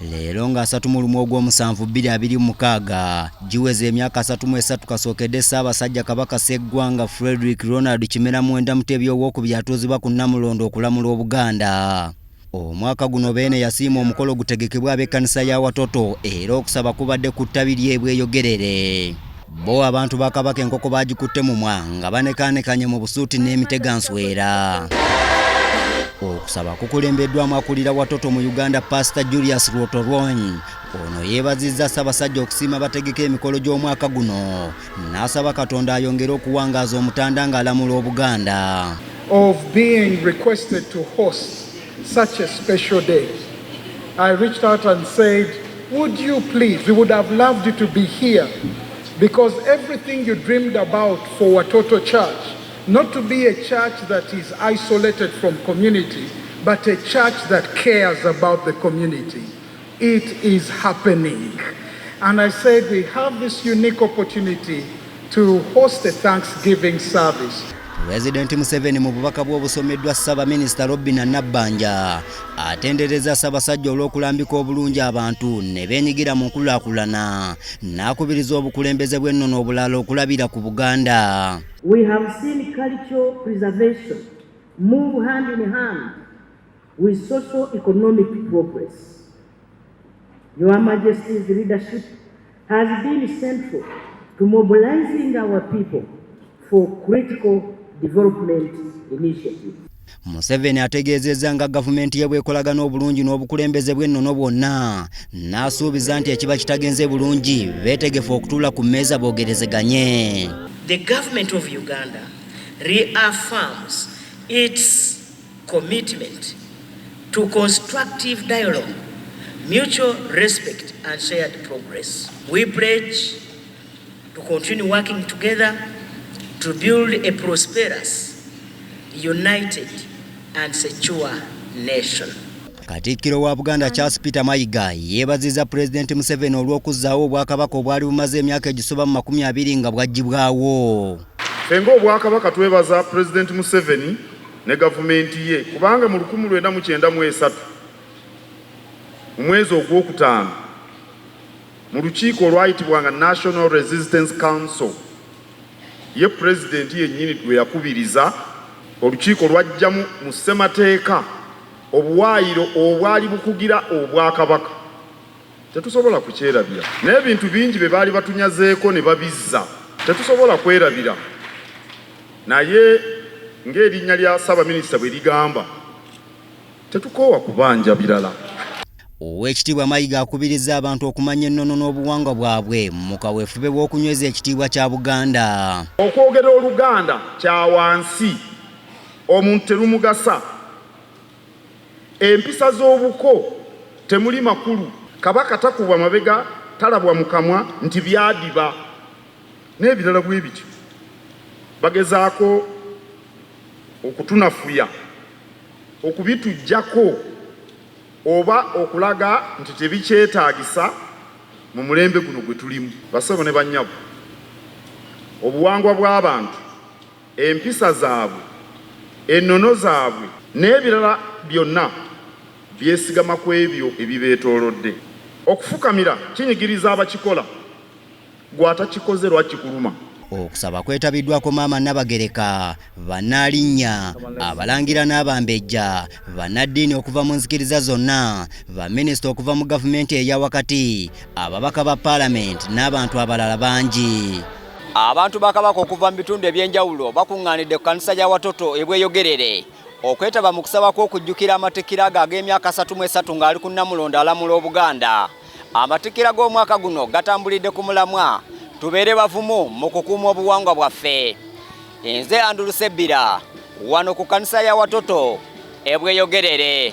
Leero nga 31 Ogw'omusanvu 2026 giweza emyaka 33 kasookedde Ssaabasajja Kabaka Sseggwanga Frederick Ronald Kimera Mwenda Mutebi Owookubiri atuuzibwa ku Nnamulondo okulamula Obuganda. Omwaka guno Beene yasiima omukolo gutegekebwe ab'ekkanisa ya Watoto era okusaba kubadde ku ttabi ly'e Bweyogerere. Bo abantu ba Kabaka enkoko baagikutte mumwa nga banekaanekanye mu busuuti n'emiteganswera. Okusaba kukulembeddwamu akulira Watoto mu Uganda Pasita Julius Rwotorwony. Ono yeebazizza Ssaabasajja okusiima bategeka emikolo gy'omwaka guno n'asaba Katonda ayongere okuwangaaza Omutanda ng'alamula Obuganda. Of being requested to host such a special day, I reached out and said, would you please, we would have loved you to be here because everything you dreamed about for Watoto Church, not to be a church that is isolated from community, but a church that cares about the community. It is happening. And I said, we have this unique opportunity to host a Thanksgiving service. Pulezidenti Museveni mu bubaka bwe obusomeddwa Ssaabaminisita Robinah Nabbanja atendereza Ssaabasajja olw'okulambika obulungi abantu ne beenyigira mu nkulaakulana n'akubiriza obukulembeze bw'ennono obulala okulabira ku Buganda. We have seen cultural preservation move hand in hand with social economic progress. Your Majesty's leadership has been central to mobilizing our people for critical development initiatives. Museveni ategeezezza nga gavumenti ye bw'ekolagana obulungi n'obukulembeze bw'ennono bwonna n'asuubiza nti ekiba kitagenze bulungi beetegefu okutuula ku mmeeza boogerezeganye. The government of Uganda reaffirms its commitment to constructive dialogue, mutual respect and shared progress. We pledge to continue working together to build a prosperous, united and secure nation. Katikkiro wa Buganda Charles Peter Mayiga yeebazizza Pulezidenti Museveni olw'okuzzaawo Obwakabaka obwali bumaze emyaka egisoba mu 20 nga bwaggyibwawo. Ffe ng'Obwakabaka twebaza Pulezidenti Museveni ne gavumenti ye kubanga mu 1993 mu mwezi ogwokutaano mu lukiiko olwayitibwanga National Resistance Council ye pulezidenti yennyini lwe yakubiriza olukiiko lwajjamu mu ssemateeka obuwaayiro obwali bukugira Obwakabaka. Tetusobola kukyerabira n'ebintu bingi bye baali batunyazeeko ne babizza. Tetusobola kwerabira naye ng'erinnya lya Ssaabaminisita bwe ligamba, tetukoowa kubanja birala. Oweekitiibwa Mayiga akubirizza abantu okumanya ennono n'obuwangwa bwabwe mu kaweefube w'okunyweza ekitiibwa kya Buganda. Okwogera Oluganda kya wansi, omuntu terumugasa. Empisa z'obuko temuli makulu. Kabaka takubwa mabega, talabwa mu kamwa nti byadiba n'ebirala bwe bityo. Bagezaako okutunafuya, okubituggyako oba okulaga nti tebikyetaagisa mu mulembe guno gwe tulimu. Bassebo ne bannyabo, obuwangwa bw'abantu, empisa zaabwe, ennono zaabwe n'ebirala byonna byesigama ku ebyo ebibeetoolodde. Okufukamira kinyigiriza abakikola, ggwe atakikoze lwaki kikuluma? Okusaba kwetabiddwako Maama Nnabagereka, Bannaalinnya, Abalangira n'Abambejja, bannaddiini okuva mu nzikiriza zonna, baminisita okuva mu gavumenti eya wakati, ababaka ba Paalamenti n'abantu abalala bangi. Abantu ba Kabaka okuva mu bitundu eby'enjawulo bakuŋŋaanidde ku kanisa ya Watoto e Bweyogerere okwetaba mu kusaba kw'okujjukira amatikkira ago ag'emyaka 33 ng'ali ku Nnamulondo alamula Obuganda. Amatikkira g'omwaka guno gatambulidde ku mulamwa tubeere bavumu mu kukuuma obuwangwa bwaffe. Nze Andrew Sebbira wano ku kanisa ya Watoto e Bweyogerere.